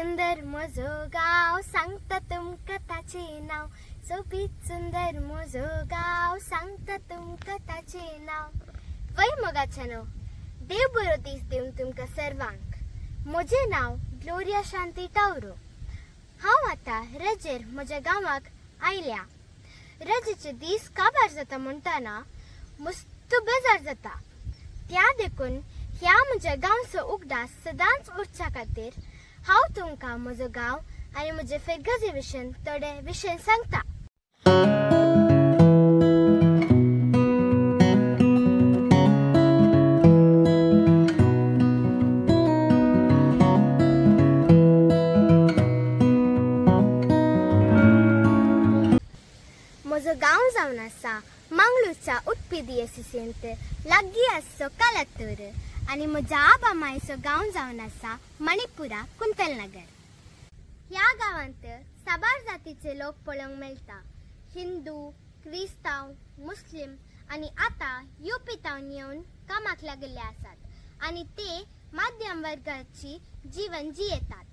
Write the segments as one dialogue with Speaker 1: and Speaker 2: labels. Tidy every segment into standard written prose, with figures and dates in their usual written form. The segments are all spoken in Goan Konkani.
Speaker 1: सुंदर म्हजो गांव, सांगता तुमकां ताचें नांव. सोबीत सुंदर म्हजो गांव, सांगता तुमकां ताचें नांव. वय मोगाच्यानो, देव बरो दीस दिवन तुमकां सर्वांक. म्हजें नांव ग्लोरिया शांती टावरो. हांव आतां रजेर म्हज्या गांवाक आयल्या. रजेचे दीस काबार जाता म्हणटना मस्त बेजार जाता. त्या देखून ह्या म्हज्या गांवचो उगडास सदांच उरच्या खातीर हांव तुमकां म्हजो गांव आनी म्हजे फिरगजे विशयन थोडे विशय सांगता. म्हजो गांव जावन आसा मंगळूरच्या उडपी दियसिसेंत लागीं आसचो कालातूर आनी म्हज्या आबा मायचो गांव जावन आसा मणिपुरा कुंतलनगर. ह्या गांवांत साबार जातीचे लोक पळोवंक मेळटा. हिंदू, क्रिस्तांव, मुस्लीम आनी आतां युपी तावन येवन कामाक लागिल्ले आसात आनी ते माध्यम वर्गाची जीवन जियेतात.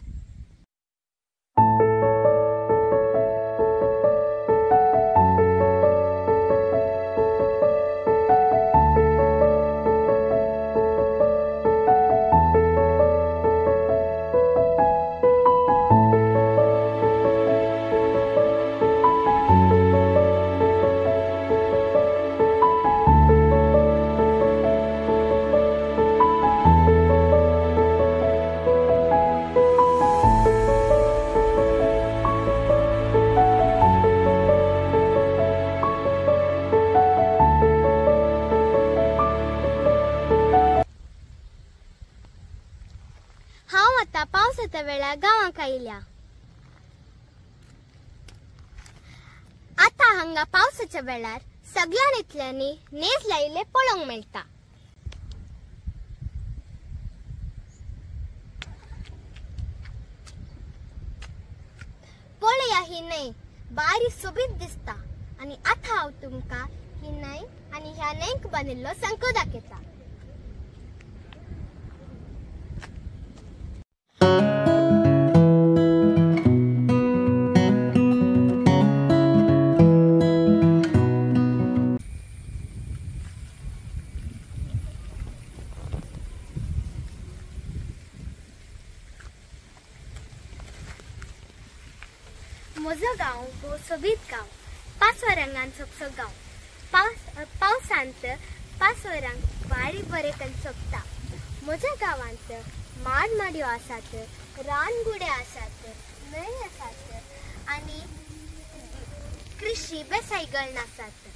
Speaker 1: हांव आतां पावसाच्या वेळार गांवाक आयल्या. आतां हांगा पावसाच्या वेळार सगळ्या नेतल्यांनी नेज लायिल्ले पळोवंक मेळटा. पळया ही न्हंय बारी सोबीत दिसता आनी आतां हांव तुमकां ही न्हंय आनी ह्या न्हंयक बांदिल्लो संको दाखयता. म्हजो गांव हो सोबीत गांव, पाचव्या रंगान सोबसो गांव. पावसांत पाचव्या रंग बारी बरे करून सोबता. म्हज्या गांवांत माडमाडयो आसात, रानगुडे आसात, न्हंय आसात आनी कृशी बेसायगण आसात.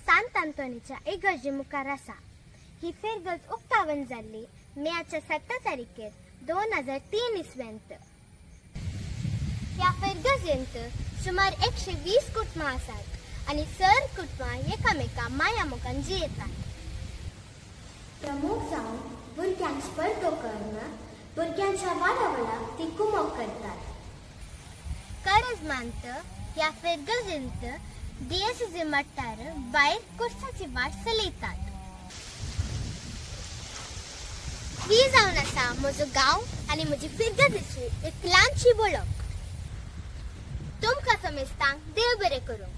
Speaker 1: सांत आंतोनीच्या इगर्जे मुखार आसा. ही फिरगज उक्तावण जाल्ली मेच्या 17 तारखेर 2003 इसवेंत. ह्या फिरगजेंत सुमार 120 कुटुंबां आसात आनी सर कुटुंबां एकामेका माया मोगान जियेतात. प्रमुख जावन भुरग्यांक स्पर्धो करून भुरग्यांच्या वाडावळाक ती कुमोक करतात. करजमांत ह्या फिरगजेंत दियेसीचे मट्टार भायर कुर्साची वाट चलयतात. ही जावन आसा म्हजो गांव आनी म्हजी फिरगजेची एक ल्हानशी वळख. तुमकां समेस्तांक देव बरें करूं.